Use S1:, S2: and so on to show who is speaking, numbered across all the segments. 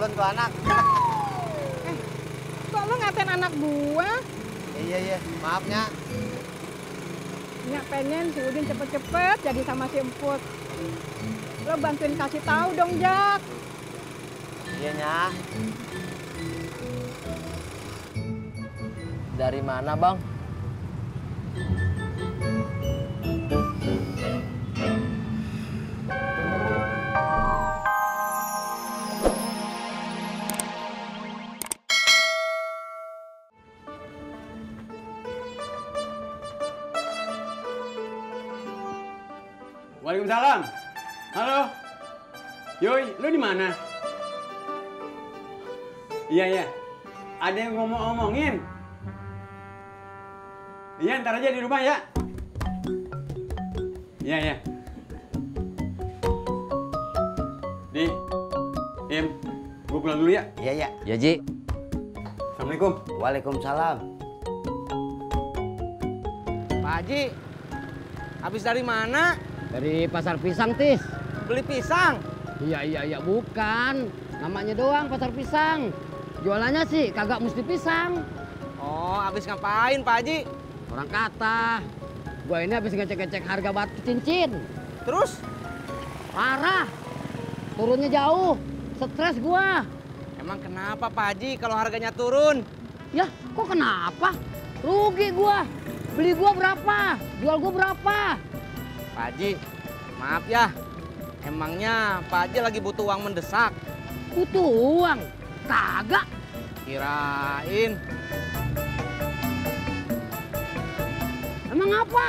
S1: culun tuh anak.
S2: Kok lo ngatain anak gua?
S1: Iya, maafnya.
S2: Nyak pengen si Udin cepet-cepet jadi sama si Emput. Lo bantuin kasih tahu dong, Jak.
S1: Iya, Nyak.
S3: Dari mana, Bang?
S4: Waalaikumsalam. Halo. Yoi, lu di mana? Iya. Ada yang ngomongin. Iya, ntar aja di rumah ya. Iya. Im, gue pulang dulu ya.
S1: Iya.
S3: Ya, Ji.
S4: Assalamualaikum.
S1: Waalaikumsalam.
S5: Pak Haji, habis dari mana?
S3: Dari Pasar Pisang, Tis.
S5: Beli pisang?
S3: Iya, bukan. Namanya doang Pasar Pisang. Jualannya sih kagak mesti pisang.
S5: Oh, habis ngapain Pak Haji?
S3: Orang kata, gua ini habis ngecek-ngecek harga batu cincin.
S5: Terus?
S3: Parah. Turunnya jauh. Stres gua.
S5: Emang kenapa Pak Haji kalau harganya turun?
S3: Ya, kok kenapa? Rugi gua. Beli gua berapa? Jual gua berapa?
S5: Pak Haji, maaf ya. Emangnya Pak Haji lagi butuh uang mendesak?
S3: Butuh uang. Kagak.
S5: Kirain.
S3: Emang apa?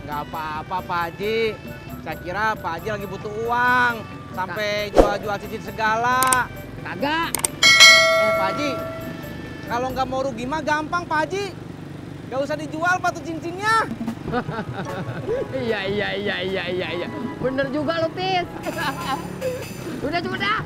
S5: Nggak apa-apa Pak Haji. Saya kira Pak Haji lagi butuh uang. Sampai jual-jual cincin segala.
S3: Kagak.
S5: Pak Haji, kalau nggak mau rugi mah gampang Pak Haji. Nggak usah dijual Pak tuh cincinnya.
S3: Iya. Bener juga lu, Tis. Udah cepet dah.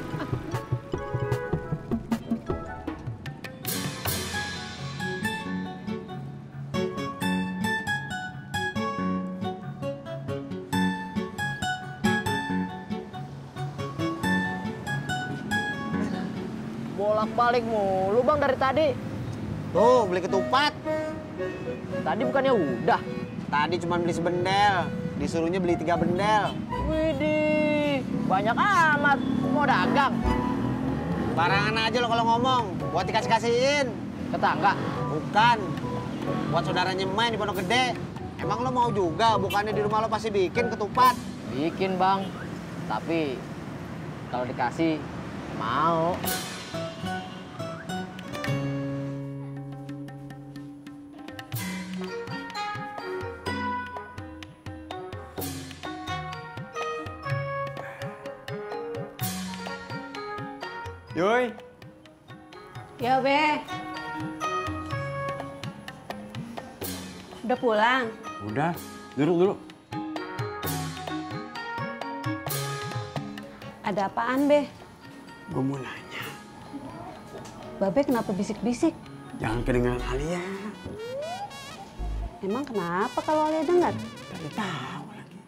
S3: Bolak-balik mulu, Bang, dari tadi.
S1: Tuh, beli ketupat.
S3: Tadi bukannya udah.
S1: Tadi cuma beli sebendel. Disuruhnya beli 3 bendel.
S3: Widih, banyak amat. Mau dagang?
S1: Barangan aja lo kalau ngomong. Buat dikasih-kasihin.
S3: Tetangga?
S1: Bukan. Buat saudaranya main di Pondok Gede. Emang lo mau juga? Bukannya di rumah lo pasti bikin ketupat?
S3: Bikin, Bang. Tapi kalau dikasih, mau.
S4: Yoi.
S2: Ya, Be. Udah pulang?
S4: Udah, duduk dulu.
S2: Ada apaan, Be?
S4: Gue mau nanya.
S2: Babe kenapa bisik-bisik?
S4: Jangan kedengeran Alia.
S2: Emang kenapa kalau Alia dengar?
S4: Tadi tahu lagi.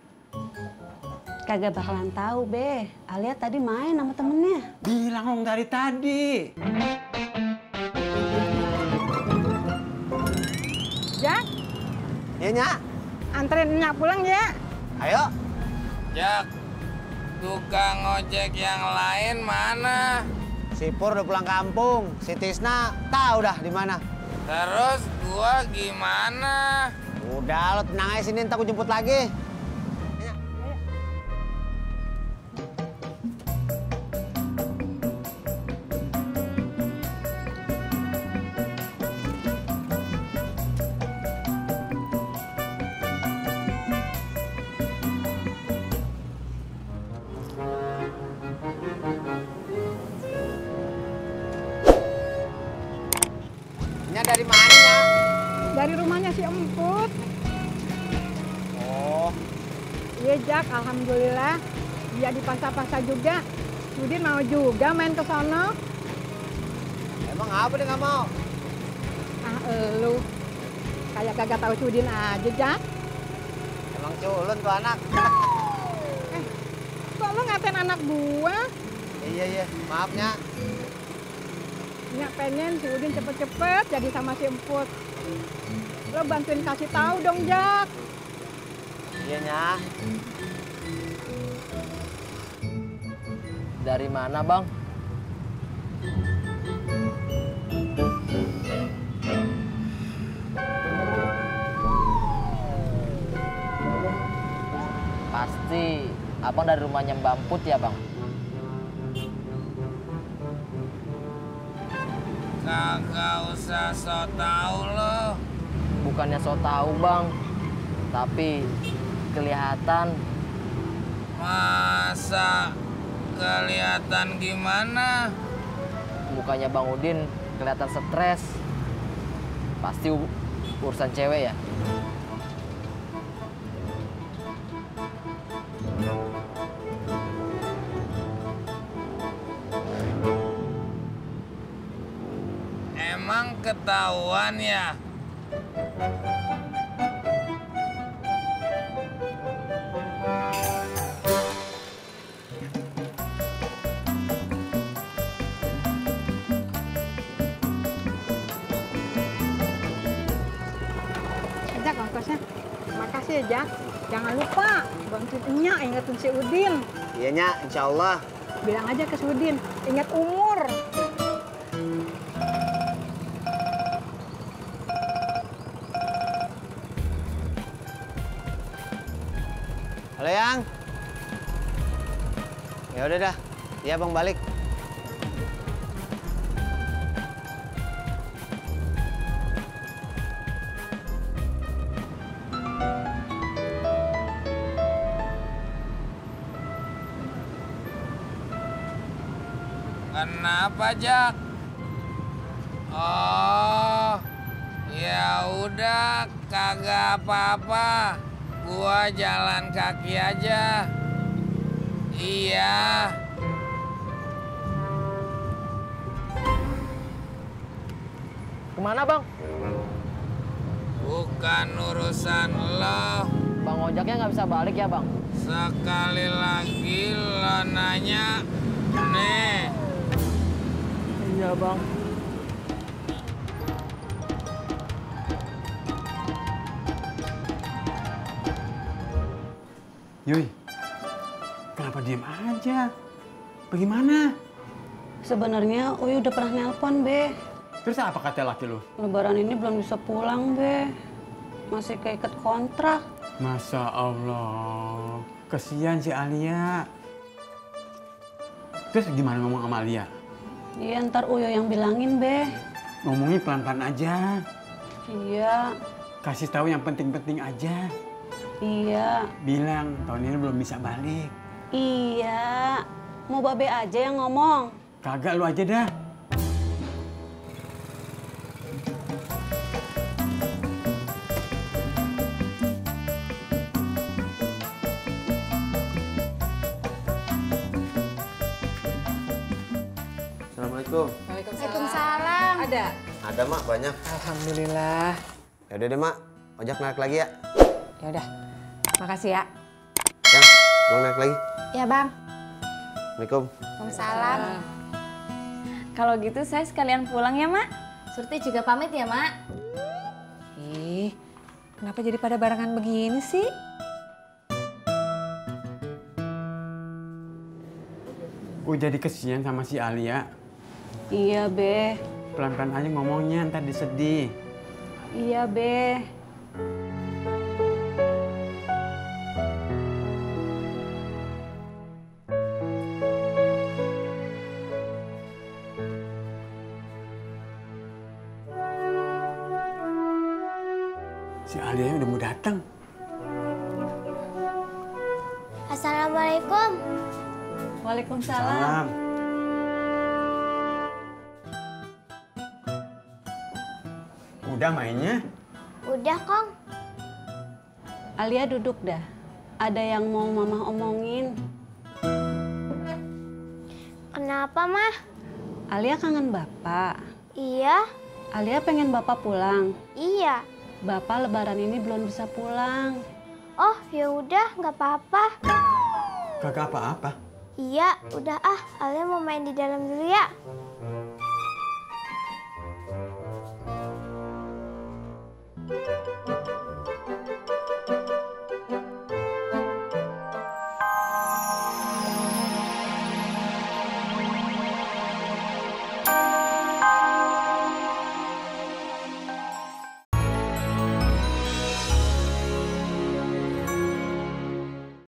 S2: Kagak bakalan tahu, Be. Alia tadi main sama temennya.
S4: Bilang dong dari tadi.
S2: Jak,
S1: Iya, Nyak.
S2: anterin Nyak pulang ya.
S1: Ayo.
S6: Jak, tukang ojek yang lain mana?
S1: Si Pur udah pulang kampung. Si Tisna tahu dah di mana.
S6: Terus gua gimana?
S1: Udah, lo tenang aja sini, ntar aku jemput lagi. Dari mana, Nyak?
S2: Dari rumahnya si Emput.
S1: Oh,
S2: Iya, Jak. Alhamdulillah. Dia di pasar-pasar juga. Udin mau juga main ke sono.
S1: emang apa dia nggak mau?
S2: Ah, elu. Kayak kagak tahu Udin aja, Jak.
S1: Emang culun tuh anak.
S2: Kok lo ngatain anak gua?
S1: Iya, maafnya.
S2: Nyak pengen si Udin cepet-cepet jadi sama si Emput. Lo bantuin kasih tahu dong, Jak.
S1: Iya, Nyak.
S7: Dari mana, Bang? Pasti Abang dari rumahnya Mbak Emput ya, Bang?
S6: Kagak usah so tau lo.
S7: Bukannya so tahu, Bang. Tapi kelihatan.
S6: Masa kelihatan gimana?
S7: Mukanya Bang Udin kelihatan stres. Pasti urusan cewek ya?
S6: Emang ketahuan ya?
S2: Jak ongkosnya. Makasih ya, Jak. Jangan lupa bantuin Nyak ingetin si Udin.
S1: Iya, Nyak, insya Allah.
S2: Bilang aja ke si Udin, ingat umur.
S1: Halo, Yang. Ya udah dah. Iya, Bang balik.
S6: Kenapa, Jak? Oh, ya udah, kagak apa-apa. Gua jalan kaki aja. Iya.
S7: Kemana, Bang?
S6: Bukan urusan lo.
S7: Bang Ojaknya nggak bisa balik ya, Bang?
S6: Sekali lagi lo nanya, nih.
S7: Iya, Bang.
S4: Yuy, kenapa diem aja? Bagaimana?
S8: Sebenarnya Uy udah pernah nelpon, Be.
S4: Terus apa kata laki lu?
S8: Lebaran ini belum bisa pulang, Be. Masih keikat kontrak.
S4: Masya Allah, kesian si Alia. Terus gimana ngomong sama Alia?
S8: Iya, ntar Uyo yang bilangin, Be.
S4: Ngomongin pelan-pelan aja.
S8: Iya,
S4: Kasih tahu yang penting-penting aja.
S8: iya,
S4: Bilang tahun ini belum bisa balik.
S8: iya. Mau Babe aja yang ngomong.
S4: Kagak, lu aja dah.
S1: Assalamualaikum.
S2: Waalaikumsalam. Ada?
S1: Ada, Mak, banyak.
S9: Alhamdulillah.
S1: Ya udah deh, Mak. Ojak narik lagi ya.
S9: Ya udah. Makasih ya.
S1: Yang, Bang naik lagi.
S9: Ya, Bang.
S1: Assalamualaikum.
S9: Waalaikumsalam. Kalau gitu saya sekalian pulang ya, Mak.
S10: Surti juga pamit ya, Mak.
S9: Ih, kenapa jadi pada barengan begini sih?
S4: Gue jadi kesian sama si Alia.
S8: Iya, Be.
S4: Pelan-pelan aja ngomongnya, ntar disedih.
S8: Iya, Be.
S4: Si Alia udah mau datang.
S10: Assalamualaikum.
S8: Waalaikumsalam.
S4: Salam. Udah mainnya?
S10: Udah, Kong.
S8: Alia duduk dah. Ada yang mau Mama omongin.
S10: Kenapa, Mah?
S8: Alia kangen Bapak.
S10: Iya,
S8: Alia pengen Bapak pulang.
S10: iya.
S8: Bapak lebaran ini belum bisa pulang.
S10: Oh, ya udah, nggak apa-apa.
S4: Kagak apa-apa.
S10: Iya, udah ah. Alia mau main di dalam dulu ya.